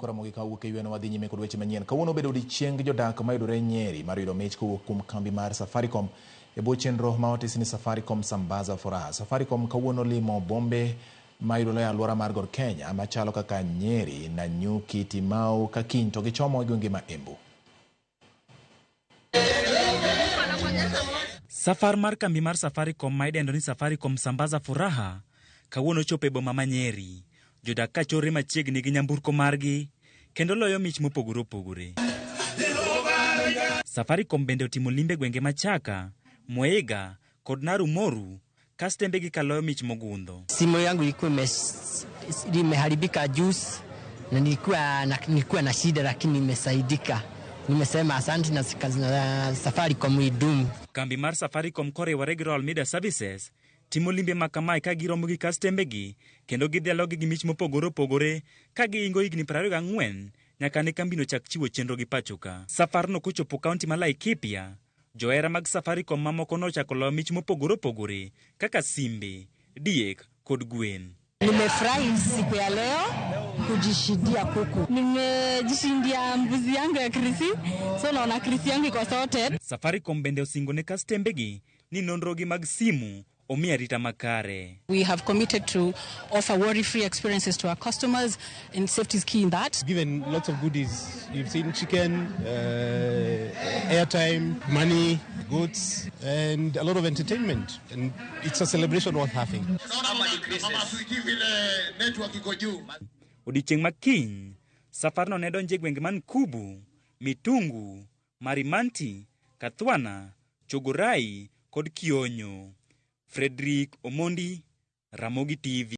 Nyikwa Ramogi ka wuok e yweno wadhi nyime kod weche manyien. Kawuono obedo odiechieng jodak mayudore Nyeri mar yudo mich kowuok kuom kambi mar Safaricom e bwo chenro ma otis ni Safaricom Sambaza Furaha. Safaricom kawuono limo bombe mayudore e alwora mar Gor Kenya machalo kaka Nyeri, Nanyuki, Timau ka kiny to gichomo e gwenge ma Embu. Safar mar kambi mar Safaricom ma idendo ni Safaricom Sambaza Furaha kawuono chopo e boma ma Nyeri. Jodak ka chorre machiegni gi nyamburko margi kendo loyo mich mopogore opogore. Safaricom bende otimo limbe gwenge ma Chaka, Mweiga kod Naru Moru ka stembegi ka loyo mich mogundho. Simu yangu ilikuwa imeharibika juzi na nilikuwa na shida, lakini nimesaidika. Nimesema asante na Safaricom idumu. Kambi mar Safaricom koriwore gi Royal Media Services timo limbe ma kamae ka giromo gi kastembegi kendo gidhialogi gi mich mopogore opogore ka giingo higni 24 nyaka ne kambino chak chiwo chenro gi pacho ka. Safarno kochopo kaunti ma Laikipia, johera mag Safaricom mamoko nochako loyo mich mopogore opogore kaka simbe, diek kod gwen. Nimefurahi siku ya leo kujishindia kuku. Nimejishindia mbuzi yangu ya Krisi, so naona Krisi yangu iko sorted. Safaricom bende osingo ne kastembegi ni nonrogi mag simu omi arita makare. We have committed to offer worry-free experiences to our customers, and safety is key in that. Given lots of goodies. You've seen chicken, airtime, money, goods, and a lot of entertainment. And it's a celebration worth having. Odiechieng' ma kiny, safarno ne donjo e gwenge man Kubu, Mitungu, Marimanti, Kathwana, Chogorai kod Kionyo. Frederick Omondi, Ramogi TV.